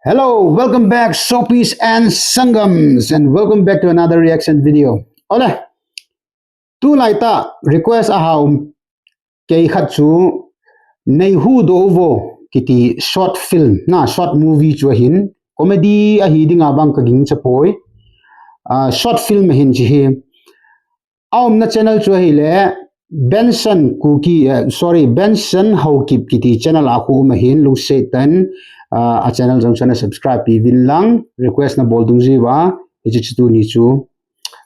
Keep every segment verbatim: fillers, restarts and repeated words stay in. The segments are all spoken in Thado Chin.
Hello, welcome back, Sopis and Sangams, and welcome back to another reaction video. Ole, tulai ta request aha um kei khat chu Nei Hu Doh Vo kiti short film, na short movie chu ahin, comedy ahi dinga bang ka gingcha poi. Ah, short film ahin chi hi. A umna channel chu ahile Benson Kuki, eh, sorry, Benson Haokip kiti channel a khu um ahin, lungset tah in, ah, a channel jong chun na subscribe pi uvin lang, request na bol dungjuiya, hiche chu tuni chu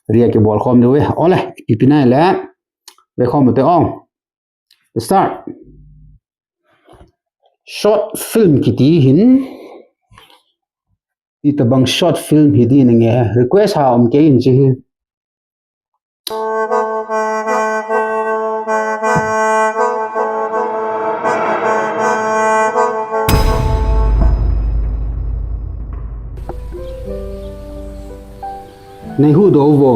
react kibol khom diu ve. Ole, ipi pi nai le, ve khom te ong. Start. Short film kiti hin, itobang short film hi dinge, request ha um kei in chi hi. Nei Hu Doh Vo.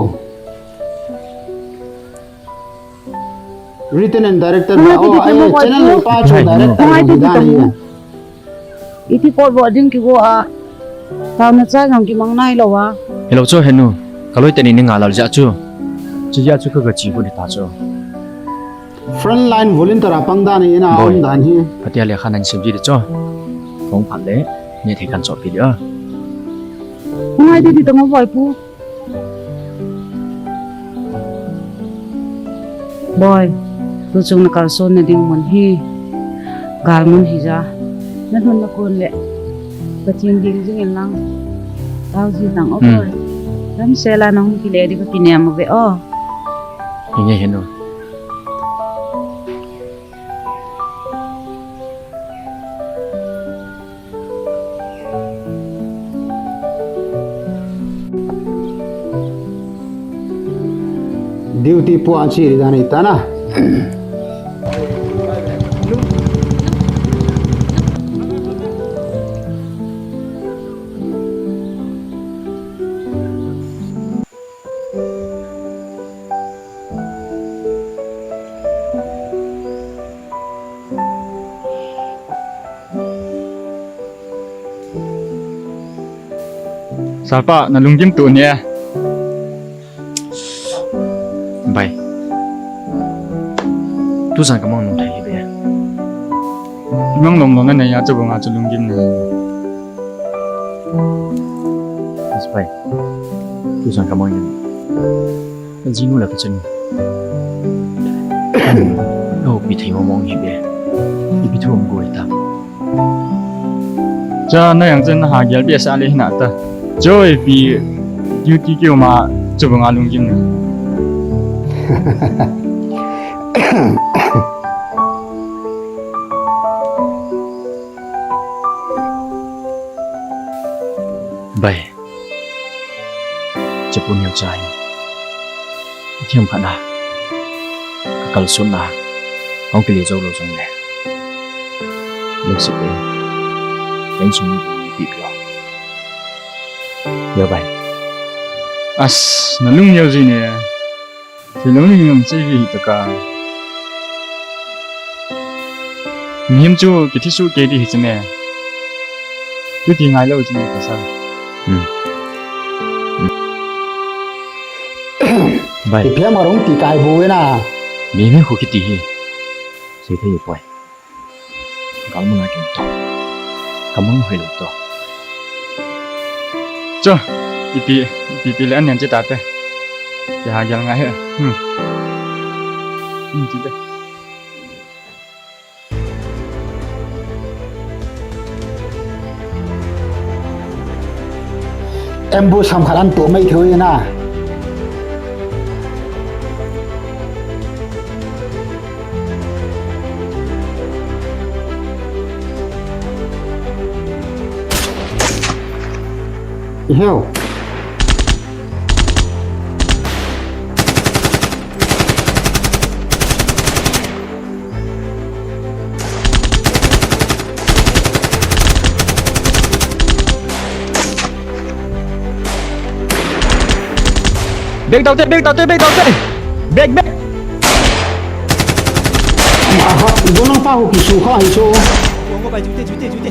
Written and directed by, oh, channel pa chu director. Iti pot vo ding kigo a. Taona cha jong kimang nailou a. Hello chu henu. Kaloi teni ni nga lal ja chu. Chu ja chu ka ga chi ko ni ta chu. Frontline volunteer a pang dan ni na um dan hi. Patia le khan an sim ji de chu. Kong phat le ni thei kan cho pi de a. Ngai de di tong voi pu. Boi, tuchung na kalson na ding mun hi, gal mun hi ja. Na dun na kon le, Pathen ding jing in lang. Tao ji tang o boi. Lam sela na hung kile di ka kinem ve o. Hinge henu. Duty pu a chi ri dan itana. Salpa, na lunggim tu ne. Bai. Tujan ka mang nung thei be. Mang nung nung na ne ya chu nga chu lunggim ne. Yes, bai. Tujan ka mang ne. Jinu la ka chun. Oh, pi thei mo mong hi be. Ipi thu um goi ta. Cha na yang chen na ha gel be sa le hina ta. Choi pi duty kiu ma chu banga lunggim ne. Bai. Chapu neo cha hi. Thiam khat na. Ka kalson na. Hong kile jou lou jong le. Lungset le. Ken sung pi pi lo. Yo bai. As, na lung neo ji ne. Thilou ni ngam chei hi taka. Mihem chu kithi su kei di hi cheme. Chuti ngai lou cheme ka sa. Hmm. Bai. Ti phiam arong ti kai bu na. Mi mi khu kiti hi. Sei thei poi. Ka mun a kin to. Ka mun hoi lo to. Cho, ipi, ipi, ipi le an nian che ta te. Ke ha gel nga he. Hmm. Hmm, chi te. Ambush ham khat an to mai thoi na. Iheo. Back tau te, back tau te, back tau te. Back, back. Aha, gonang pa ho kisu kha hi so. Gonang pa, jute, jute, jute.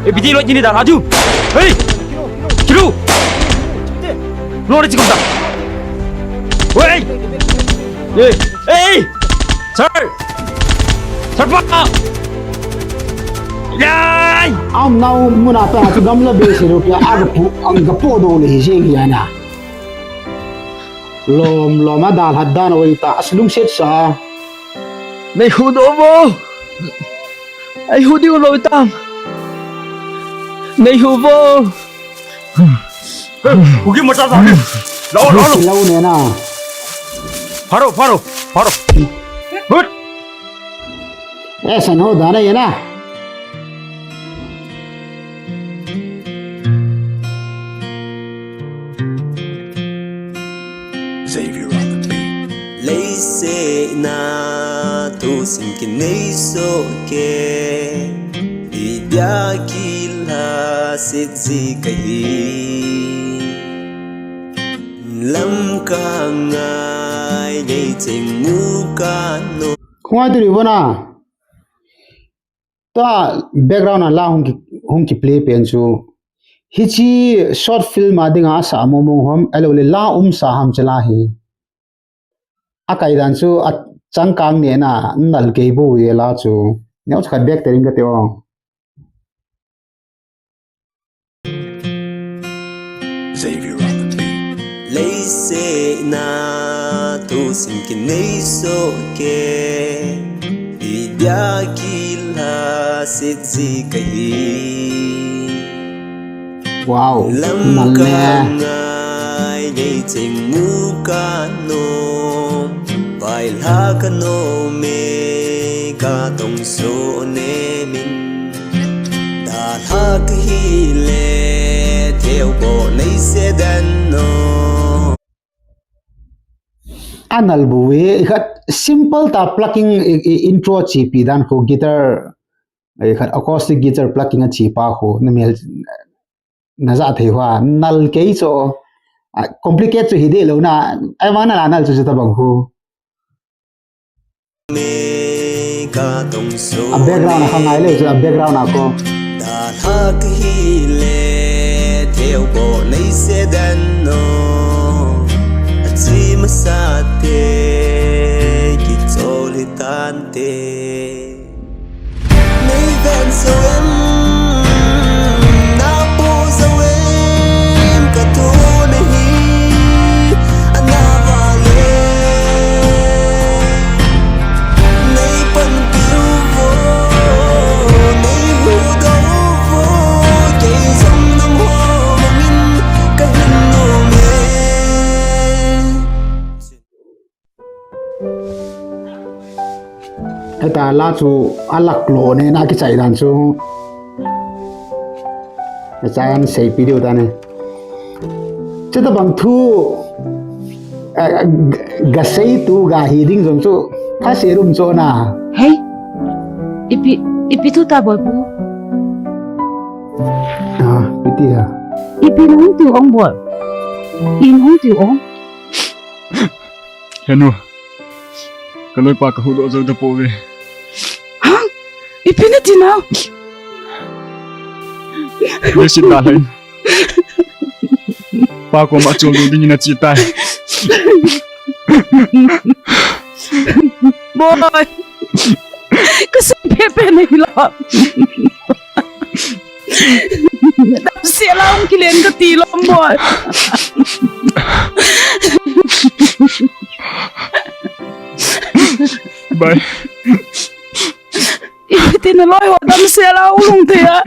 Eh, piti lo chini da, Raju. Hey! Kilu! Lo re chikum da. Hey! Hey! Hey! Sir! Sir pa! Yay! Aum nau muna pa chu gamla be se lo kya aga pu ang ga po do le hi jeng hi ana. Lom lom a dal hat dan oi ta as lungset sa. Nei hu do vo. Ei hu diu lou tam. Nei hu vo. Hu ki mata sa. Lau, lau, lau. Lau ne na. Pharo, pharo, pharo. Good. Eh, san ho dana ye na. Xavier on the beat. Leiset na thusim kinei soh kei, idia kilhaset ji kahi. Lamka ngai ngei cheng mu ka no. Khungai tu ri bona. Tua background a la hung ki, hung ki play pen chu. Hichi short film a dinga asa mong mong hom, alo le la um sa ham che la hi. A kai dan chu a changkang ne na nal kei bo ye la chu. Neo khat back te ring ka te ong. Xavier on the beat. Leiset na thusim kinei soh kei, idia kilhaset ji kahi. Wow, Lamka nal ne. Ngai ngei cheng mu ka no, pai la ka no me ka tong so ne min. Dalha kahi le, theu bo nei se dan no. Anal bu e, khat simple ta plucking, i, i, intro chi pi dan ko guitar, i, khat acoustic guitar plucking a chi pa ko, na mel, na ja thei hua, nal kei cho, a, complicate cho hi de lo na, ai ma na la nal cho cho ta bang ko. A background a kha ngai le chu a background a ko. Dalha kahi le theu bo nei se dan no. A chi masa te kichol hi tan te. Nei ven so em, na po so em, ka tu na hi, ana va le. Nei pan piu vo, nei hu do vo, kei jong nang ho min ka hin no me. Heta la chu a lak lo ne na kichai dan chu. Heta an sei pi diu dan ne. Chuta bang thu, a, a, ga sei tu ga hi ding jong chu. Tha se rum cho na. Hei. Ipi, ipi thu ta bol pu. Ah, pi ti ha. Ipi nung tu ong bol. In hung tu ong. Henu, ka loipa ka huhdoh jou tapouve. Ha? Ipi nati nau? Leiset dalha in. Pa koma chol lou dingin ache tai. Boy. Ka sei pepe nei la. Damsel a hung kilen kati lom boy. Bye. Iti na loi ho damsel a hung lhung thei a.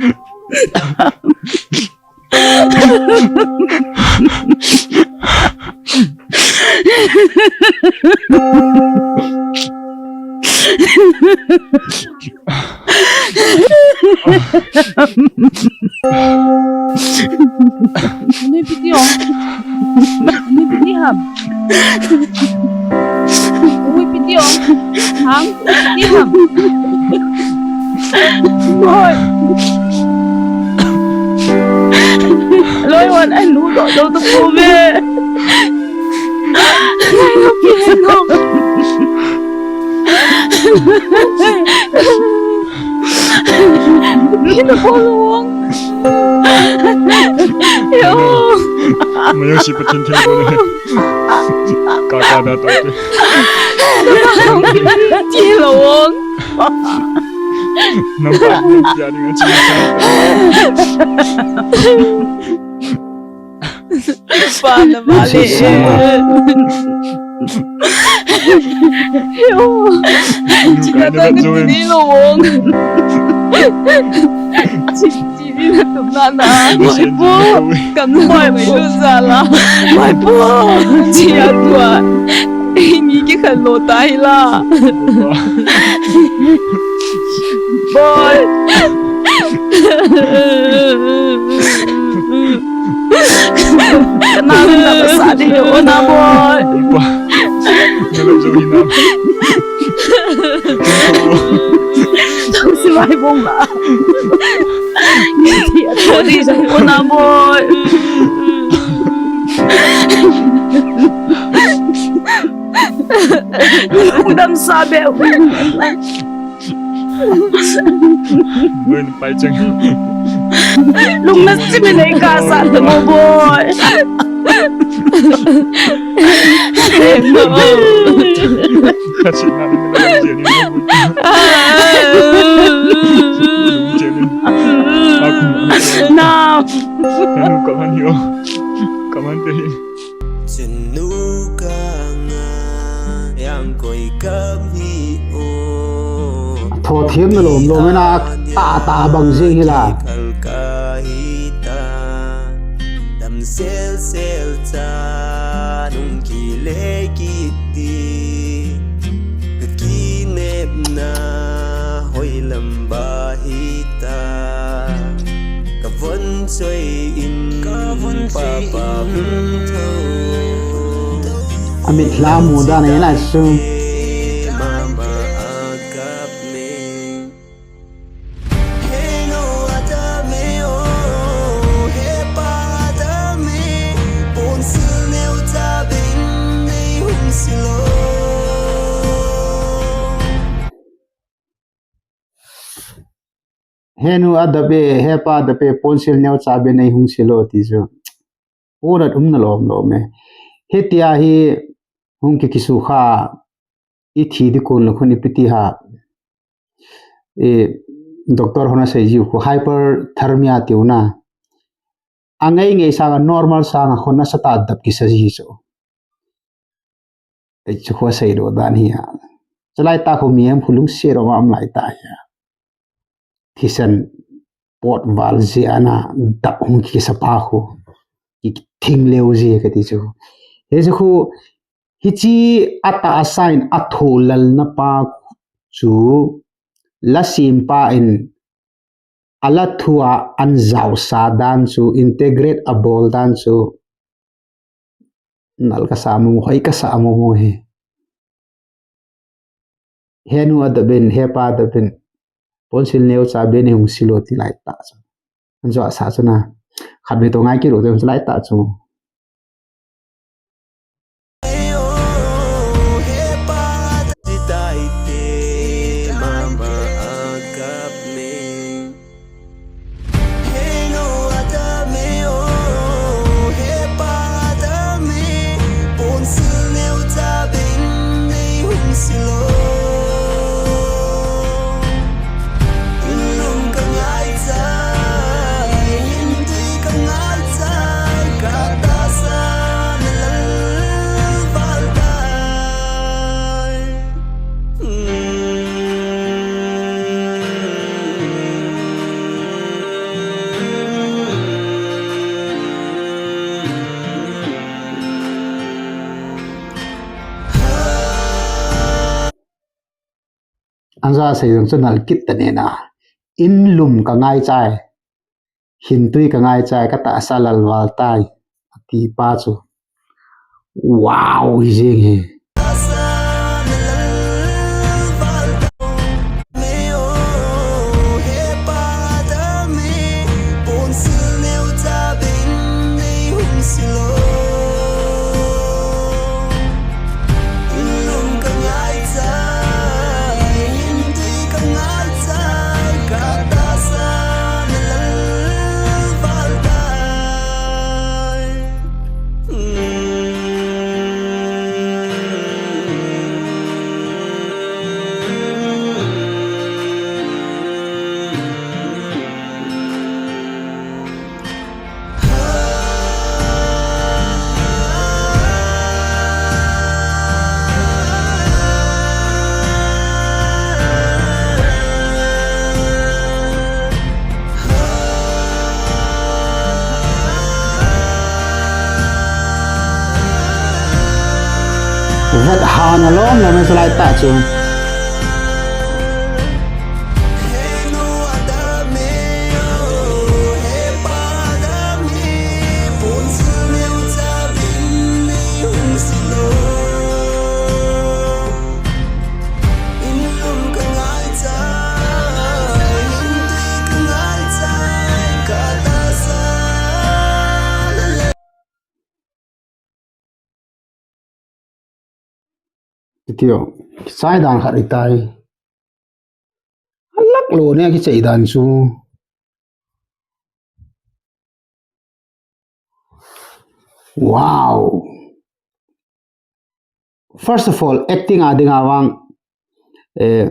Nui piti ong. Nui piti ham. Nui piti ong. Ham. Piti ham. Boy. Loi wan ai nu do do do ko ve. Ai no ke no. Ina ko lo ong. Mayo si Pathen thilgon ahi. Ka ka da to te. Ti lo ong. Nampa ni tia ni nga chi. Pa na ba le. China ta ka ni lo ong. Chi, chi ni na tum na na. Mai po. Kam na mai lu za la. Mai po. Chi a tua. Ni ki khan lo ta hi la. Boy. Kana na ba sa di yo na boy. Ulpa. Nalo jo hina. Tau si mai bong la. Ni ti a to di jo na boy. Dam sa be. Boy, pai chang. Lung na si me nei ka sa mo boy. Ka si na ni na je ni mo boy. Na. Ka nu ka man yo. Ka man te hi. Chinu ka nga yang koi kam hi o. Thothem na lom lom na ta ta bang jing hi la. Khal ka hi ta. Dam sel sel cha nung ki le ki ti. Ka ki nep na hoi lam ba hi ta. Ka von choi in ka von pa pa hum tho. A mit hla mu dan a na su. Mama a kap me. He no a ta me o, he pa a ta me. Pon sil neu ta ben nei hung silo. Henu adabe, hepa adabe, ponsil neo chabe nei hung silo ti chu. Polat umna lom lom e. Hitia hi hung ki kisu kha i thi di kun lo khun i piti ha. E, doctor hona sei jiu khu hyperthermia tiu na. A ngei ngei sanga normal sanga khun na sata dap kisa ji chu. Ei chu khua sei do dan hi a. Chalai ta khu mi em khu lungsi ro ma am lai ta hi a. Thisan pot val ji ana dap hung ki sa pa khu. Ki thing leu ji ka ti chu. He chu khu hichi ata a sign a tho lal na pa chu la sim pa in a la thu a an zau sa dan chu, integrate a bol dan chu, nal ka sa mu, hoi ka sa mu mu hi. Henu adabin, hepa adabin, ponsil neo chabe nei hung silo ti lai ta chu. An zo sa chu na, khat be to ngai ki ro te lai ta chu. An za sei jong chu nal kit ta ne na. In lum ka ngai chai. Hintui ka ngai chai, ka tahsa lal val tai. A ti pa chu. Wow, hi jeng hi. Het hana lom lom e, chulai tah chu. Titio, kichai dan khat itai. Alak lo ne kichai dan chu. Wow. First of all, acting a ding a vang, eh,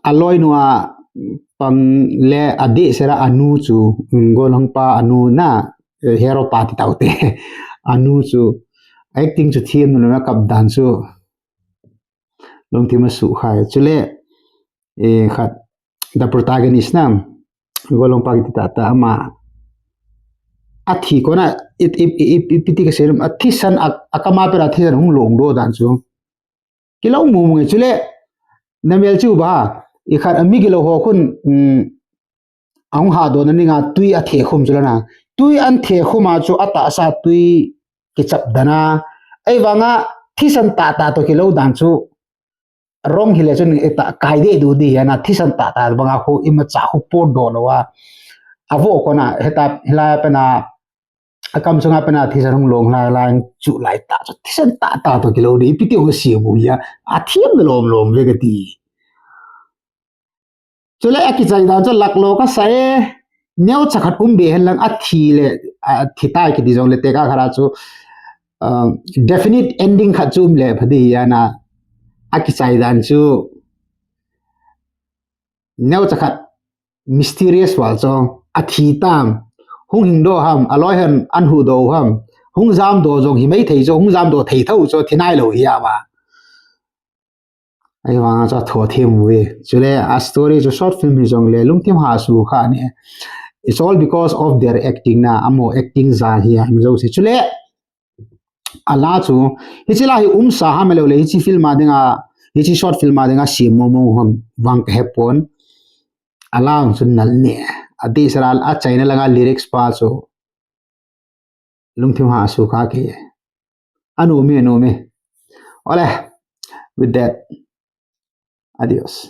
a loi nua pang le a deh sera anu chu, mm, golhang pa anu na, eh, hero pa ti tau te. Anu chu acting chu thiam nu na kap dan chu lungthim a sukhai. Chule, eh, khat the protagonist na, golhang pa kiti ta ta ama a thi kona it, it, it, it, iti ka serum a thisan a, a kama pera thisan hung long do dan chu. Kilo mu mu nge chule, na mel chu ba, i khat a mi kilo ho khun, um, ahung ha do na ninga tui a the khum chu la na. Tui an the khum a chu a ta sa tui kichap dana. Ei vanga thisan ta ta to kilo dan chu. Rong hile chun i ta kai de du di ya na thisan ta ta banga khu ima cha khu po do lo wa. A vo kona heta hila pena a kam chunga pena thisan hung long lai lai chu lai ta chu thisan ta ta to kilo di ipi ti hung si bu ya a thiam lom lom ve ka ti. Chule a kichai dan chu lak lo ka sa e, neo cha khat um be hen lang a thi le, a thi tai kiti jong le te ka khara chu, um, definite ending khat chu um le pha di ya na a kichai dan chu neo cha khat mysterious wal chu a thi tam hung hing do ham, a loi hen an hu do ham, hung jam do jong hi mai thei chu, hung jam do thei tho chu thi nai lo hi ya ma. Ei vanga chu a tho thiam ve. Chule a story chu short film hi jong le lungthim ha su kha ni. It's all because of their acting na, amo acting ja hi a mi jo se. Chule a la chu, hichi la hi um sa ha me lo le, hichi film a dinga, hichi short film a dinga si mo mo ham vang ka he pon. A la chu nal ne. A di sara a China langa lyrics pa chu. Lungthim ha su kha ke. Anu mi, anu mi. Ole, with that, adios.